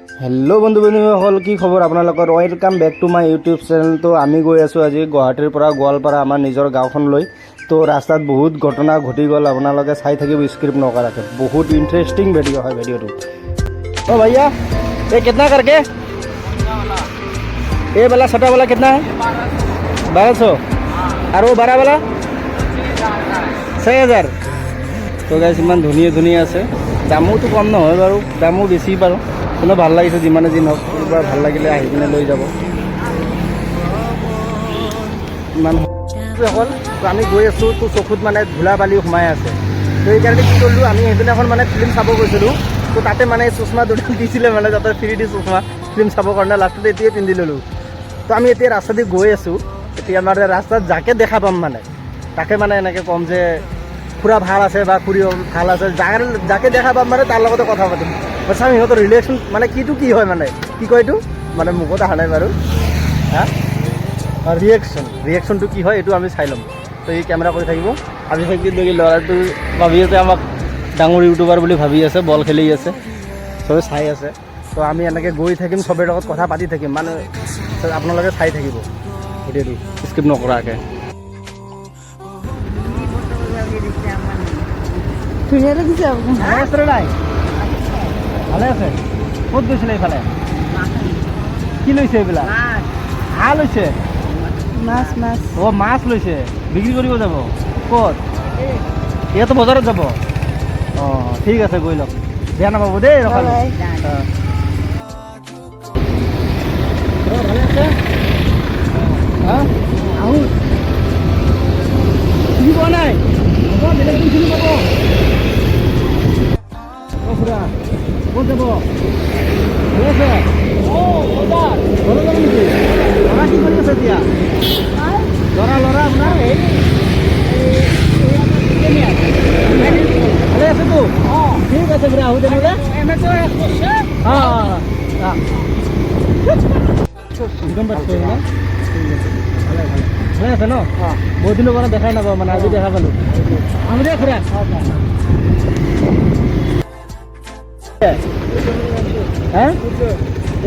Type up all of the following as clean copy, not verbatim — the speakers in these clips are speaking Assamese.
হেল্ল' বন্ধু বান্ধৱীসকল, কি খবৰ আপোনালোকৰ? Welcome back to my YouTube channel. তো আমি গৈ আছোঁ আজি গুৱাহাটীৰ পৰা গোৱালপাৰা, আমাৰ নিজৰ গাঁওখনলৈ। তো ৰাস্তাত বহুত ঘটনা ঘটি গ'ল, আপোনালোকে চাই থাকিব স্কিপ নকৰাকৈ। বহুত ইণ্টাৰেষ্টিং ভিডিঅ' হয় ভিডিঅ'টো। ओ भैया, ये कितना करके? ये वाला छोटा वाला कितना है? 1200। और वो बड़ा वाला? 6000। তো গাইছ, ইমান ধুনীয়া ধুনীয়া আছে। দামোতো কম নহয় বাৰু, দামো বেছি বাৰু, কিন্তু ভাল লাগিছে। যিমানে যি নহওক, কোনোবা ভাল লাগিলে আহি কিনে লৈ যাব। ইমান অকল তো আমি গৈ আছোঁ, তো চকুত মানে ধূলা বালি সোমাই আছে। তো সেইকাৰণে কি কৰিলোঁ, আমি সেইদিনাখন মানে ফিল্ম চাব গৈছিলোঁ। তো তাতে মানে চশমা দুটা দিছিলে, মানে তাতে 3D চশমা ফিল্ম চাবৰ কাৰণে। লাষ্টত এতিয়াই পিন্ধি ল'লোঁ। তো আমি এতিয়া ৰাস্তা দি গৈ আছোঁ। এতিয়া আমাৰ ৰাস্তাত যাকে দেখা পাম, মানে তাকে মানে এনেকৈ ক'ম যে খুৰা ভাল আছে বা খুৰী ভাল আছে। যাৰ যাকে দেখা পাম, মানে তাৰ লগতে কথা পাতিম। মই চাম সিহঁতৰ ৰিলেশ্যন মানে কিটো কি হয়, মানে কি কয় এইটো, মানে মুখত অহা নাই বাৰু। হা, ৰিয়েকশ্যন, ৰিয়েকশ্যনটো কি হয়, এইটো আমি চাই ল'ম। তো এই কেমেৰা কৰি থাকিব। আমি থাকি দেখি ল'ৰাটো ভাবি আছে আমাক ডাঙৰ ইউটিউবাৰ বুলি ভাবি আছে। বল খেলি আছে, চবে চাই আছে। তো আমি এনেকৈ গৈ থাকিম, চবেৰ লগত কথা পাতি থাকিম। মানে আপোনালোকে চাই থাকিব ভিডিঅ'টো স্কিপ নকৰাকৈ। ধুনীয়া লাগিছে আপোনাৰ। ভালে আছে নে নাই? ভালে আছে। ক'ত গৈছিলে এইফালে? কি লৈছে এইবিলাক? হাঁহ লৈছে? মাছ, মাছ। অ', মাছ লৈছে। বিক্ৰী কৰিব যাব ক'ত? ইয়াতো বজাৰত যাব। অঁ, ঠিক আছে, গৈ লওক। বেয়া নাপাব দেই, ৰখালোঁ। বাই। অঁ। অ, ভালে আছে? হা, আহোঁ। চিনি পোৱা নাই? হ'ব, বেলেগ দিন চিনি পাব। অ খুৰা, ক'ত যাব? ভালে আছে? অঁ, বজাৰ ঘৰত যাব নেকি? ল'ৰা কি কৰি আছে এতিয়া? ল'ৰা, ল'ৰা আপোনাৰ ভালে আছেতো? ঠিক আছে খুৰা, আহোঁ তেনেহ'লে। অঁ অঁ অঁ ইনকাম পাইছে ন? ঠিক আছে, ভালে ভালে। ভালে আছে ন? বহুত দিনৰ পৰা দেখাই নাপাওঁ, মানে আজি দেখা পালোঁ। আহোঁ দেই খুৰা। হে,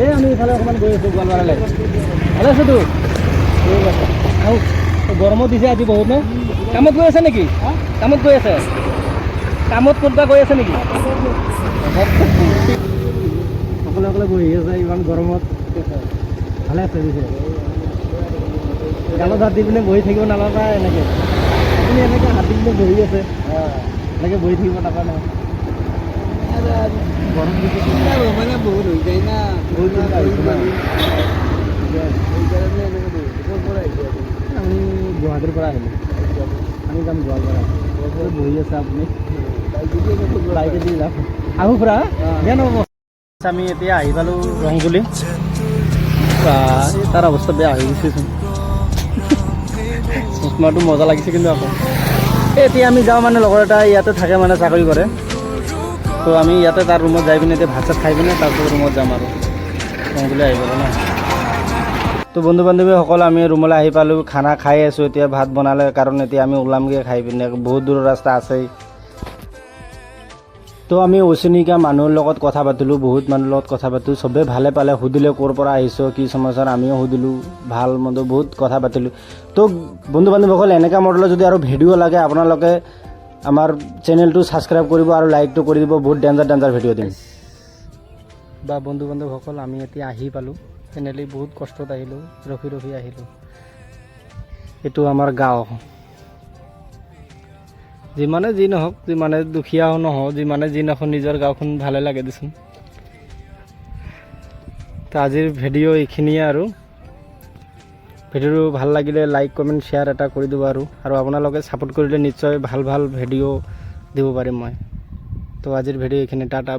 এই আমি ইফালে অকণমান গৈ আছোঁ গোৱালপাৰালৈ। ভালে আছেতো? ঠিক আছে, আহোঁ। গৰমো দিছে আজি বহুত ন? কামত গৈ আছে নেকি? কামত গৈ আছে? কামত ক'তবা গৈ আছে নেকি? অকলে অকলে বহি আছে ইমান গৰমত। ভালে আছে পিছে? গালত হাত দি পিনে বহি থাকিব নাপায় এনেকে। আপুনি এনেকে হাত দি পিনে বহি আছে, এনেকে বহি থাকিব নাপায় নহয়। গৰম দিছে। মানে বহুত হৈ যায় না। বহুত চিন্তা হৈছে ন? সেইকাৰণে এনেকে বহি। ক'ৰ পৰা আহিছে আপুনি? আমি গুৱাহাটীৰ পৰা আহিলোঁ। আমি যাম গোৱালপাৰা। বহি আছে আপুনি? বাইকে দি যাম। আহোঁ খুৰা, বেয়া নহ'ব। আমি এতিয়া আহি পালোঁ ৰংজুলি। এই তাৰ অৱস্থা বেয়া হৈ গৈছেচোন। চশমাটো মজা লাগিছে কিন্তু আকৌ। এই এতিয়া আমি যাওঁ, মানে লগৰ এটা ইয়াতে থাকে, মানে চাকৰি কৰে। তো আমি ইয়াতে তাৰ ৰুমত যাই পিনে এতিয়া ভাত চাত খাই পিনে তাৰপিছত ৰুমত যাম আৰু। ৰংজুলি আহি পালোঁ ন? তো বন্ধু বান্ধৱীসকল, আমি ৰুমলৈ আহি পালোঁ। খানা খাই আছোঁ এতিয়া। ভাত বনালে, কাৰণ এতিয়া আমি ওলামগৈ খাই পিনে, বহুত দূৰৰ ৰাস্তা আছেই। তো আমি অচিনিকা মানুহৰ লগত কথা পাতিলোঁ, বহুত মানুহৰ লগত কথা পাতিলোঁ। চবেই ভালে পালে, সুধিলে ক'ৰ পৰা আহিছ, কি সমাচাৰ। আমিও সুধিলোঁ ভাল মন্দ, বহুত কথা পাতিলোঁ। তো বন্ধু বান্ধৱীসকল, এনেকুৱা মডেলৰ যদি আৰু ভিডিঅ' লাগে, আপোনালোকে আমাৰ চেনেলটো ছাবস্ক্ৰাইব কৰিব আৰু লাইকটো কৰি দিব। বহুত ডেঞ্জাৰ ডেঞ্জাৰ ভিডিঅ' দিম। বা বন্ধু বান্ধৱসকল, আমি এতিয়া আহি পালোঁ। ফাইনেলি বহুত কষ্টত আহিলোঁ, ৰখি ৰখি আহিলোঁ। এইটো আমাৰ গাঁও। যিমানে যি নহওক, যিমানে দুখীয়াও নহওক, যিমানে যি নহওক, নিজৰ গাঁওখন ভালে লাগে দেচোন। তো আজিৰ ভিডিঅ' এইখিনিয়ে আৰু। ভিডিঅ'টো ভাল লাগিলে লাইক, কমেণ্ট, শ্বেয়াৰ এটা কৰি দিব আৰু আপোনালোকে ছাপোৰ্ট কৰিলে নিশ্চয় ভাল ভাল ভিডিঅ' দিব পাৰিম মই। তো আজিৰ ভিডিঅ' এইখিনি, টাটা।